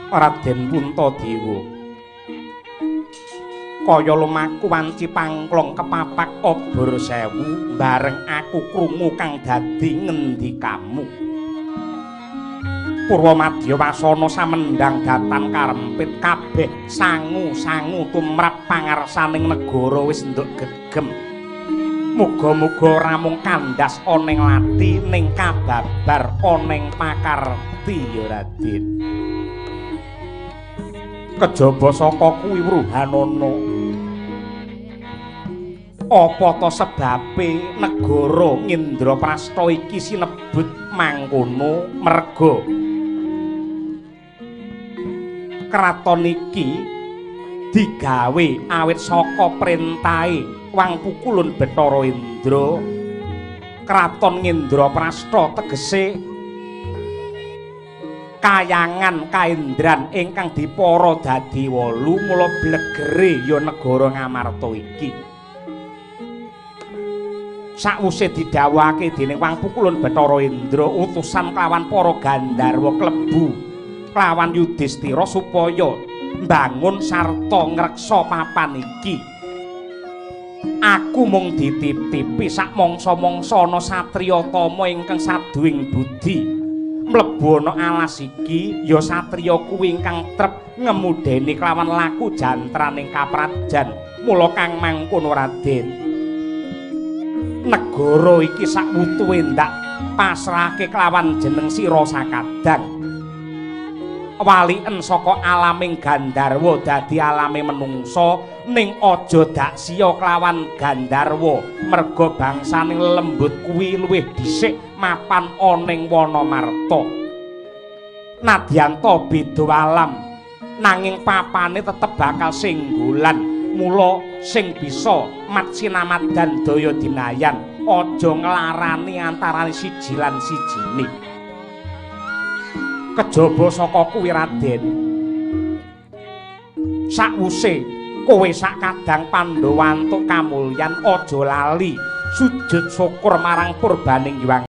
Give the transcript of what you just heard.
Raden Puntadewa. Kaya lumaku wanci pangklong kepapak obor sewu bareng aku krungu kang dadi ngendikamu. Purwamadya wasana samendhang datan karempit kabeh sangu-sangu tumrap pangarsaning negara wis nduk gegem. Muga-muga ora mung kandhas ana ing lathi ning kababar ana ing pakarti ya Raden. Kejaba saka kuwi wruhanana. Apa ta sebabe negara Ngindraprasta iki sinebut mangkono? Merga kraton iki digawe awit saka printahe Wang Pukulun Bathara Indra. Kraton Ngindraprasta tegese kayangan kaendran ingkang dipara dadi wolu, mula blegere ya negara Ngamarta iki. Sakwuse didhawuhake dening Wang Pukulun Bathara Indra, utusan kelawan para gandharwa klebu kelawan Yudhistira supaya mbangun sarta ngreksa papan iki. Aku mung dititipi sak mangsa-mangsa ana satriya tama ingkang saduwing budi mlebu ana alas iki, ya satriya kuwi ingkang trep ngemudeni kelawan laku jantraning kaprajan. Mula kang mangkono Raden, negara iki sakwutuhe ndak pasrahke kelawan jeneng sira sakadang. Waliken saka alaming gandharwa dadi alame menungsa, ning aja dak siya kelawan gandharwa, merga bangsaning lelembut kuwi luwih dhisik mapan ana ing Wanamarta. Nadyan ta beda alam, nanging papane tetep bakal singgulan. Mula sing bisa matsinamadan daya dinayan, aja nglarani antarane siji lan sijine. Kejaba saka kuwi Raden, sakwuse kowe sak kadang Pandhawa antuk kamulyan, aja lali sujud syukur marang purbaning Hyang